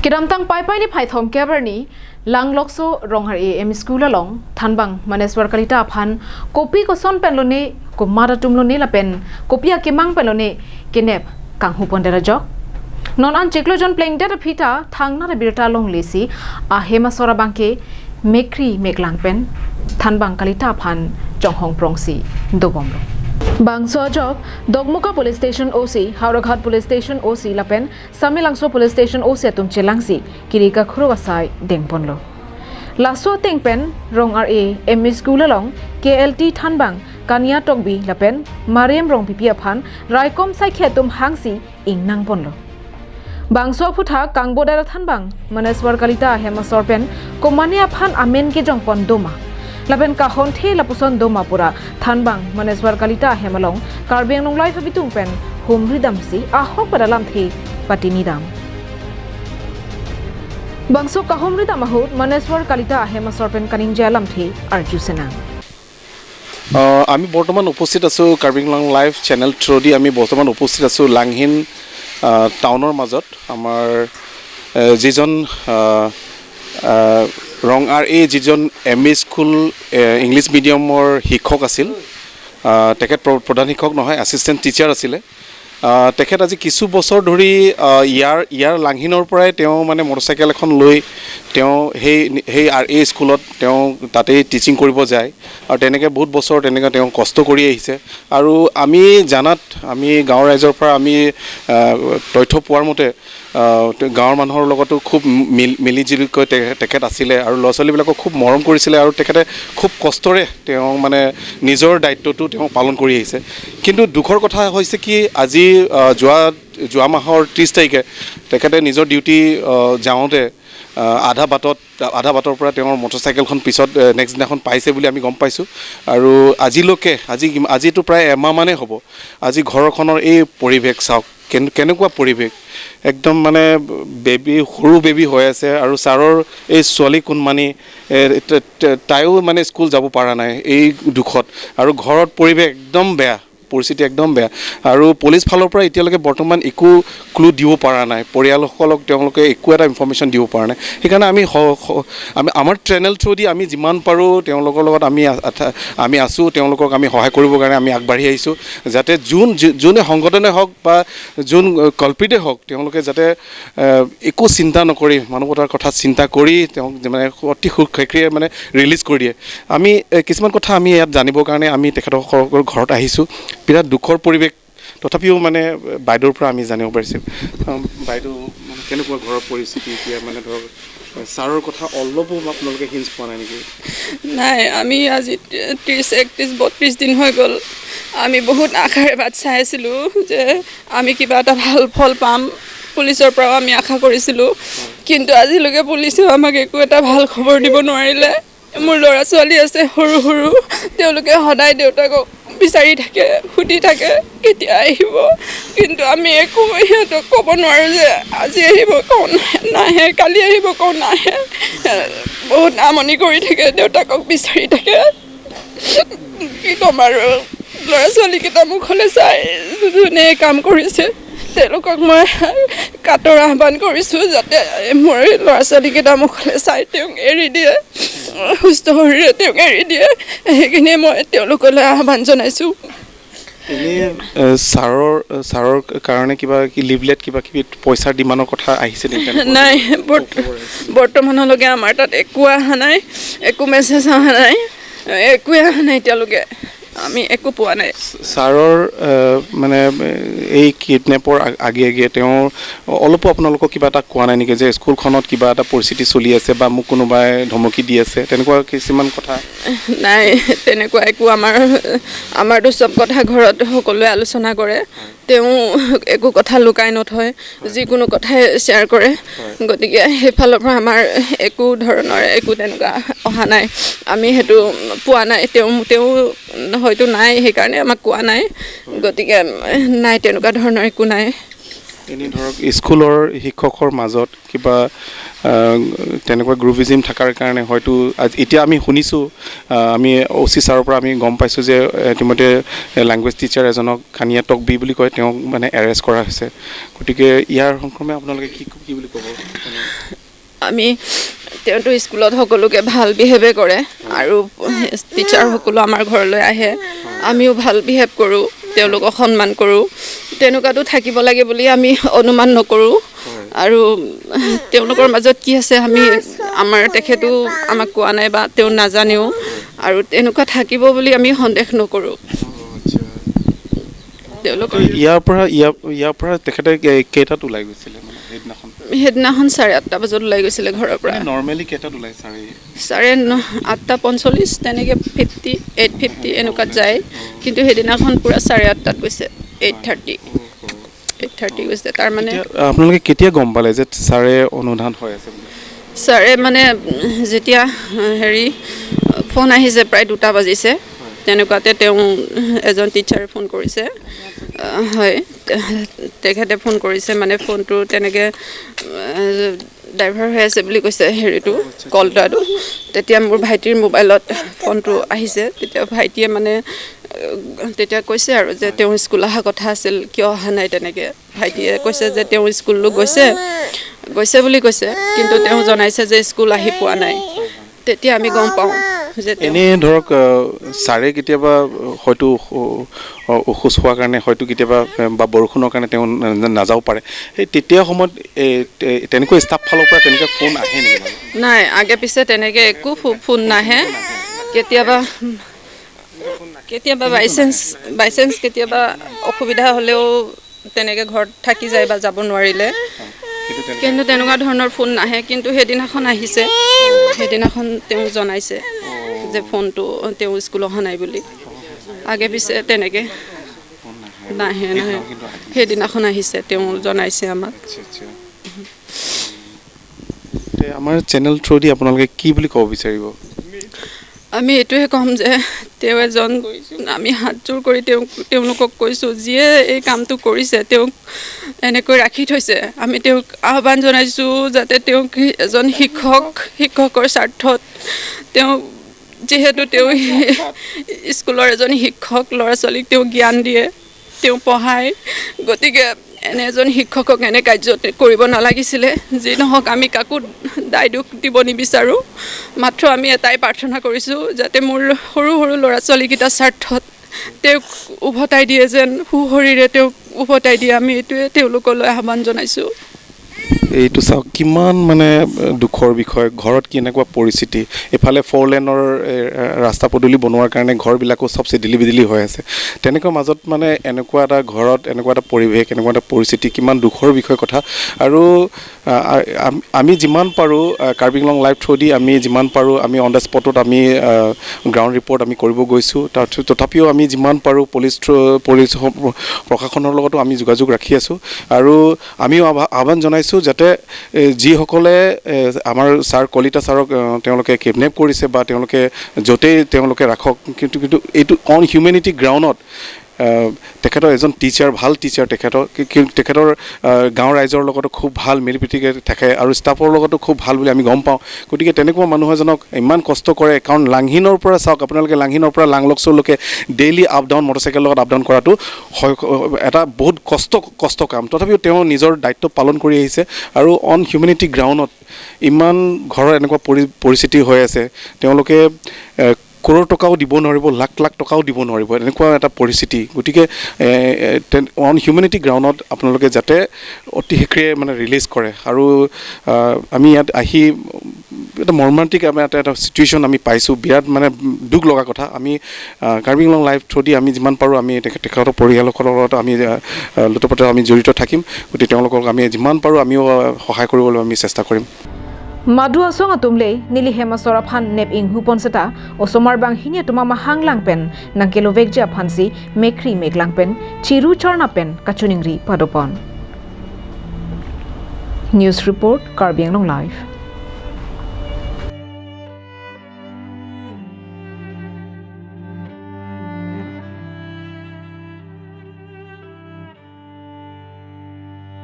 Kiramtang pai pai ni phaithom keberni langlokso ronghar e M school along thanbang Maneswar Kalita phan kopi ko son penlone ko mara tumlone la pen kopia kemang penlone kenep kanghu pondera jok non an cheklo jon playing data phita thangna ra birta long lesi a hema sora bangke mekri meklang pen thanbang Kalita phan chonghong prongsi dobomro Bangso jok Dogmuka Police Station OC, Howraghat Police Station OC Lapen, Samilangso Police Station OC atum chelangsi, Kirika Khurwasai Dengponlo. Laso Tengpen, Rong RA, M School along, KLT Thanbang, Kanya Tokbi Lapen, Mariam Rong Pipiaphan, Raikom Saikhetum Hangsi, Ingnang Ponlo. Bangso Phutha Kangbodara Thanbang, Maneswar Kalita Hema Sorpen, Komania Phan Amen ke Jongpon Doma. Lapen kahon the lapuson doma pura thanbang Maneswar Kalita hemalong Karbi Anglong life abitung pen hum ridam si ahok padalam the patini dam bangso kahom ridam ahut Maneswar Kalita hemasor pen kaning jalam the arju sena. আমি বৰ্তমান উপস্থিত আছোঁ Karbi Anglong live channel through the. আমি বৰ্তমান উপস্থিত আছোঁ লাংহিন টাউনৰ মাজত। আমাৰ যিজন ৰং আৰ এ যিজন এম ই স্কুল ইংলিছ মিডিয়ামৰ শিক্ষক আছিল, তেখেত প্ৰধান শিক্ষক নহয়, এছিষ্টেণ্ট টিচাৰ আছিলে। তেখেত আজি কিছু বছৰ ধৰি ইয়াৰ লাংহিনৰ পৰাই তেওঁ মানে মটৰচাইকেল এখন লৈ তেওঁ সেই আৰ এ স্কুলত তেওঁ তাতেই টিচিং কৰিব যায় আৰু তেনেকৈ বহুত বছৰ তেনেকৈ তেওঁ কষ্ট কৰি আহিছে। আৰু আমি জানাত আমি গাঁৱৰ ৰাইজৰ পৰা আমি তথ্য পোৱাৰ মতে গাঁৱৰ মানুহৰ লগতো খুব মিলিজুলিকৈ তেখেত আছিলে আৰু ল'ৰা ছোৱালীবিলাকক খুব মৰম কৰিছিলে আৰু তেখেতে খুব কষ্টৰে তেওঁ মানে নিজৰ দায়িত্বটো তেওঁ পালন কৰি আহিছে। কিন্তু দুখৰ কথা হৈছে কি আজি যোৱা মাহৰ 30 তাৰিখে তেখেতে নিজৰ ডিউটি যাওঁতে আধা বাটৰ পৰা তেওঁৰ মটৰচাইকেলখন পিছত নেক্সট দিনাখন পাইছে বুলি আমি গম পাইছোঁ। আৰু আজিলৈকে আজিতো প্ৰায় এমাহমানেই হ'ব, আজি ঘৰখনৰ এই পৰিৱেশ চাওক কেনেকুৱা পৰিৱেশ, একদম মানে বেবী সৰু বেবী হৈ আছে আৰু ছাৰৰ এই ছোৱালী কোনমানি তাইও মানে স্কুল যাব পৰা নাই এই দুখত। আৰু ঘৰত পৰিৱেশ একদম বেয়া, পৰিস্থিতি একদম বেয়া আৰু পুলিচ ফালৰ পৰা এতিয়ালৈকে বৰ্তমান একো ক্লু দিব পৰা নাই, পৰিয়ালসকলক তেওঁলোকে একো এটা ইনফৰ্মেশ্যন দিব পৰা নাই। সেইকাৰণে আমি আমাৰ চেনেল থ্ৰুদি আমি যিমান পাৰোঁ তেওঁলোকৰ লগত আমি আছোঁ, তেওঁলোকক আমি সহায় কৰিবৰ কাৰণে আমি আগবাঢ়ি আহিছোঁ, যাতে যোনে সংগঠনে হওক বা যোন কল্পিতে হওক তেওঁলোকে যাতে একো চিন্তা নকৰি মানৱতাৰ কথা চিন্তা কৰি তেওঁক মানে অতি শীঘ্ৰে মানে ৰিলিজ কৰি দিয়ে। আমি কিছুমান কথা আমি ইয়াত জানিবৰ কাৰণে আমি তেখেতসকলৰ ঘৰত আহিছোঁ। বিৰাট দুখৰ পৰিৱেশ, তথাপিও মানে বাইদেউৰ পৰা আমি জানিব পাৰিছোঁ। বাইদেউ মানে কেনেকুৱা ঘৰৰ পৰিস্থিতি এতিয়া, মানে ধৰক ছাৰৰ কথা অলপো আপোনালোকে হিঞ্চ পোৱা নাই নেকি? নাই, আমি আজি 30, 31, 32 দিন হৈ গ'ল। আমি বহুত আশাৰে বাট চাই আছিলোঁ যে আমি কিবা এটা ভাল ফল পাম, পুলিচৰ পৰাও আমি আশা কৰিছিলোঁ, কিন্তু আজিলৈকে পুলিচেও আমাক একো এটা ভাল খবৰ দিব নোৱাৰিলে। মোৰ ল'ৰা ছোৱালী আছে সৰু সৰু, তেওঁলোকে সদায় দেউতাকক বিচাৰি থাকে, সুধি থাকে কেতিয়া আহিব, কিন্তু আমি একো সিহঁতক ক'ব নোৱাৰোঁ যে আজি আহিব কওঁ নাহে, কালি আহিব কওঁ নাহে। বহুত আমনি কৰি থাকে, দেউতাকক বিচাৰি থাকে। কি ক'ম আৰু, ল'ৰা ছোৱালীকেইটা মুখলৈ চাই যোনে কাম কৰিছে তেওঁলোকক মই কাতৰ আহ্বান কৰিছোঁ যাতে মোৰ ল'ৰা ছোৱালীকেইটা মুখলৈ চাই তেওঁক এৰি দিয়ে, সুস্থ শৰীৰে তেওঁক এৰি দিয়ে, সেইখিনিয়ে মই তেওঁলোকলৈ আহ্বান জনাইছোঁ। এনেই ছাৰৰ কাৰণে কিবা কি লিভলেট কিবা কিবি পইচাৰ ডিমাণ্ডৰ কথা আহিছে নেকি? নাই, বৰ্তমানলৈকে আমাৰ তাত একো অহা নাই, একো মেছেজ অহা নাই, একোৱে অহা নাই এতিয়ালৈকে, আমি একো পোৱা নাই। ছাৰৰ মানে এই কিডনেপৰ আগে আগে তেওঁ অলপো আপোনালোকক কিবা এটা কোৱা নাই নেকি যে স্কুলখনত কিবা এটা পৰিস্থিতি চলি আছে বা মোক কোনোবাই ধমকি দি আছে, তেনেকুৱা কিছুমান কথা? নাই, তেনেকুৱা একো আমাৰতো চব কথা ঘৰত সকলোৱে আলোচনা কৰে, তেওঁ একো কথা লুকাই নথয়, যিকোনো কথাই শ্বেয়াৰ কৰে, গতিকে সেইফালৰ পৰা আমাৰ একো ধৰণৰ একো তেনেকুৱা অহা নাই, আমি সেইটো পোৱা নাই। তেওঁ হয়তো নাই, সেইকাৰণে আমাক কোৱা নাই, গতিকে নাই তেনেকুৱা ধৰণৰ একো নাই। এনেই ধৰক স্কুলৰ শিক্ষকৰ মাজত কিবা তেনেকুৱা গ্ৰুপিজিম থকাৰ কাৰণে হয়তো এতিয়া আমি শুনিছোঁ, আমি অ' চি ছাৰৰ পৰা আমি গম পাইছোঁ যে ইতিমধ্যে লেংগুৱেজ টিচাৰ এজনক কানিয়া টকবি বুলি কয়, তেওঁক মানে এৰেষ্ট কৰা হৈছে। গতিকে ইয়াৰ সংক্ৰমে আপোনালোকে কি কি বুলি ক'ব? আমি তেওঁতো স্কুলত সকলোকে ভাল বিহেভে কৰে আৰু টিচাৰ সকলো আমাৰ ঘৰলৈ আহে, আমিও ভাল বিহেভ কৰোঁ, তেওঁলোকক সন্মান কৰোঁ। তেনেকুৱাতো থাকিব লাগে বুলি আমি অনুমান নকৰোঁ। আৰু তেওঁলোকৰ মাজত কি আছে আমি আমাৰ তেখেতো আমাক কোৱা নাই বা তেওঁ নাজানেও, আৰু তেনেকুৱা থাকিব বুলি আমি সন্দেহ নকৰোঁ। তেওঁলোকৰ ইয়াৰ পৰা তেখেতে কেইটাত ওলাই গৈছিলে মানে সেইদিনাখন? সেইদিনাখন 8:30 বজাত ওলাই গৈছিলে ঘৰৰ পৰা। নৰ্মেলি কেইটাত ওলাই? 8:45 তেনেকৈ, 50 8:50 এনেকুৱাত যায়, কিন্তু সেইদিনাখন পূৰা 8:30 গৈছে, 8:30 গৈছে। তাৰমানে আপোনালোকে কেতিয়া গম পালে যে ছাৰে অনুদান হৈ আছে বুলি? ছাৰে মানে যেতিয়া হেৰি ফোন আহিছে প্ৰায় 2টা বাজিছে তেনেকুৱাতে তেওঁ এজন টিচাৰে ফোন কৰিছে। হয়, তেখেতে ফোন কৰিছে, মানে ফোনটো তেনেকৈ ড্ৰাইভাৰ হৈ আছে বুলি কৈছে, হেৰিটো কলটো। তেতিয়া মোৰ ভাইটিৰ মোবাইলত ফোনটো আহিছে, তেতিয়া ভাইটিয়ে মানে তেতিয়া কৈছে আৰু যে তেওঁ স্কুল অহা কথা আছিল, কিয় অহা নাই তেনেকৈ। ভাইটিয়ে কৈছে যে তেওঁ স্কুললৈ গৈছে বুলি কৈছে, কিন্তু তেওঁ জনাইছে যে স্কুল আহি পোৱা নাই। তেতিয়া আমি গম পাওঁ যে এনেই ধৰক ছাৰে কেতিয়াবা হয়তো অসুস্থ হোৱাৰ কাৰণে হয়তো কেতিয়াবা বা বৰষুণৰ কাৰণে তেওঁ নাযাব পাৰে, সেই তেতিয়া সময়ত তেনেকৈ ষ্টাফ ফালৰ পৰা তেনেকৈ ফোন আহে নেকি? নাই, আগে পিছে তেনেকৈ একো ফোন নাহে। কেতিয়াবা কেতিয়াবা বাইচান্স কেতিয়াবা অসুবিধা হ'লেও তেনেকৈ ঘৰত থাকি যায় বা যাব নোৱাৰিলে, কিন্তু তেনেকুৱা ধৰণৰ ফোন নাহে। কিন্তু সেইদিনাখন আহিছে, সেইদিনাখন তেওঁ জনাইছে যে ফোনটো তেওঁ স্কুল অহা নাই বুলি। আগে পিছে তেনেকৈ নাহে, সেইদিনাখন আহিছে, তেওঁ জনাইছে আমাক। আমাৰ চেনেল থ্ৰু দি আপোনালোকে কি বুলি ক'ব বিচাৰিব? আমি এইটোৱে ক'ম যে তেওঁ এজন, আমি হাতযোৰ কৰি তেওঁলোকক কৈছোঁ, যিয়ে এই কামটো কৰিছে তেওঁক এনেকৈ ৰাখি থৈছে, আমি তেওঁক আহ্বান জনাইছোঁ যাতে তেওঁক এজন শিক্ষকৰ স্বাৰ্থত, তেওঁ যিহেতু তেওঁ স্কুলৰ এজন শিক্ষক, ল'ৰা ছোৱালীক তেওঁ জ্ঞান দিয়ে, তেওঁ পঢ়ায়, গতিকে এনে এজন শিক্ষকক এনে কাৰ্য কৰিব নালাগিছিলে। যি নহওক আমি কাকো দায় দোষ দিব নিবিচাৰোঁ, মাত্ৰ আমি এটাই প্ৰাৰ্থনা কৰিছোঁ যাতে মোৰ সৰু সৰু ল'ৰা ছোৱালীকেইটাৰ স্বাৰ্থত তেওঁক উভতাই দিয়ে, যেন সুশৰীৰে তেওঁক উভতাই দিয়ে, আমি এইটোৱে তেওঁলোকলৈ আহ্বান জনাইছোঁ। এইটো চাওক কিমান মানে দুখৰ বিষয়, ঘৰত কেনেকুৱা পৰিস্থিতি, এইফালে ফ'ৰ লেনৰ ৰাস্তা পদূলি বনোৱাৰ কাৰণে ঘৰবিলাকো চব চিদিলি বিদিলি হৈ আছে, তেনেকুৱা মাজত মানে এনেকুৱা এটা ঘৰত এনেকুৱা এটা পৰিৱেশ, এনেকুৱা এটা পৰিস্থিতি, কিমান দুখৰ বিষয় কথা। আৰু আমি যিমান পাৰোঁ কাৰ্বি আংলং লাইভ থ্ৰু দি আমি যিমান পাৰোঁ আমি অন the স্পটত আমি গ্ৰাউণ্ড ৰিপৰ্ট আমি কৰিব গৈছোঁ, তাৰপিছত তথাপিও আমি যিমান পাৰোঁ পুলিচ প্ৰশাসনৰ লগতো আমি যোগাযোগ ৰাখি আছোঁ। আৰু আমিও আহ্বান জনাইছোঁ যাতে যিসকলে আমাৰ ছাৰ কলিতা ছাৰক তেওঁলোকে কিডনেপ কৰিছে বা তেওঁলোকে য'তেই তেওঁলোকে ৰাখক, কিন্তু কিন্তু এইটো অন হিউমেনিটি গ্ৰাউণ্ডত তেখেতৰ এজন টিচাৰ, ভাল টিচাৰ, তেখেতৰ গাঁৱৰ ৰাইজৰ লগতো খুব ভাল মিলি প্ৰীতিকে থাকে আৰু ষ্টাফৰ লগতো খুব ভাল বুলি আমি গম পাওঁ। গতিকে তেনেকুৱা মানুহ এজনক ইমান কষ্ট কৰে, কাৰণ লাংহিনৰ পৰা চাওক আপোনালোকে, লাংহিনৰ পৰা লাংলকচৰলৈকে ডেইলি আপ ডাউন মটৰচাইকেলৰ লগত আপ ডাউন কৰাটো এটা বহুত কষ্ট কাম, তথাপিও তেওঁ নিজৰ দায়িত্ব পালন কৰি আহিছে। আৰু অন হিউমেনিটি গ্ৰাউণ্ডত ইমান ঘৰৰ এনেকুৱা পৰিস্থিতি হৈ আছে, তেওঁলোকে কৰোৰ টকাও দিব নোৱাৰিব, লাখ লাখ টকাও দিব নোৱাৰিব, এনেকুৱা এটা পৰিস্থিতি। গতিকে অন হিউমেনিটি গ্ৰাউণ্ডত আপোনালোকে যাতে অতি শীঘ্ৰে মানে ৰিলিজ কৰে। আৰু আমি ইয়াত আহি এটা মৰ্মান্তিক আমাৰ এটা চিটুৱেশ্যন আমি পাইছোঁ, বিৰাট মানে দুখ লগা কথা। আমি কাৰ্বি আংলং লাইভ থ্ৰু দি আমি যিমান পাৰোঁ আমি তেখেতৰ পৰিয়ালৰ লগত আমি লুটপুটে আমি জড়িত থাকিম, গতিকে তেওঁলোকক আমি যিমান পাৰোঁ আমিও সহায় কৰিবলৈ আমি চেষ্টা কৰিম। Madu asong atumle nili hema soraphan nep ing hupon seta osomar bang hinya tuma mahang lang pen nangkelo vekja phansi mekri meklang pen chiru charna pen kachuningri padopon. News report, Karbi Anglong Live.